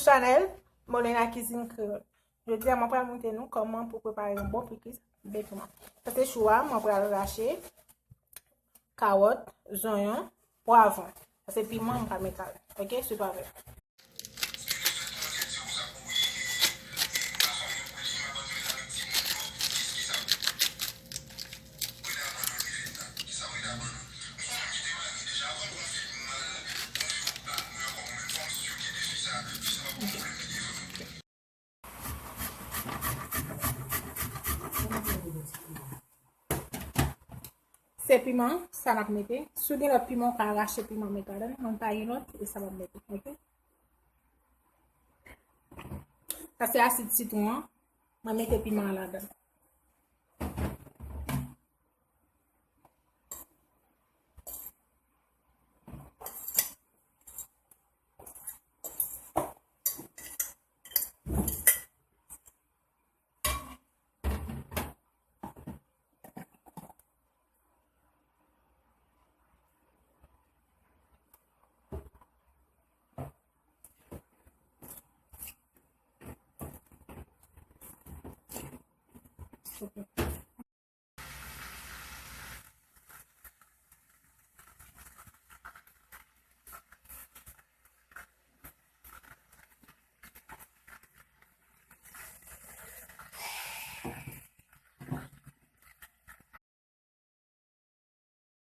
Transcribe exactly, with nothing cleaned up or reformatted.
Chanèl, Molena Cuisine Créole. Jodi a, mwen pral montre nou kòman pou prepare yon bon pikliz de piman. Sa se chou a, mwen pral rache, kawòt, zonyon, pwavwon. Sa se piman mwen pral met ladan. Ok, swiv avè m. Se piman sa n ap mete. Si w gen lòt piman, w ka rache piman met ladan l. Mwen pa gen lòt, e sa m ap mete. Ok? Sa se asid sitwon an. Mwen mete piman an ladan.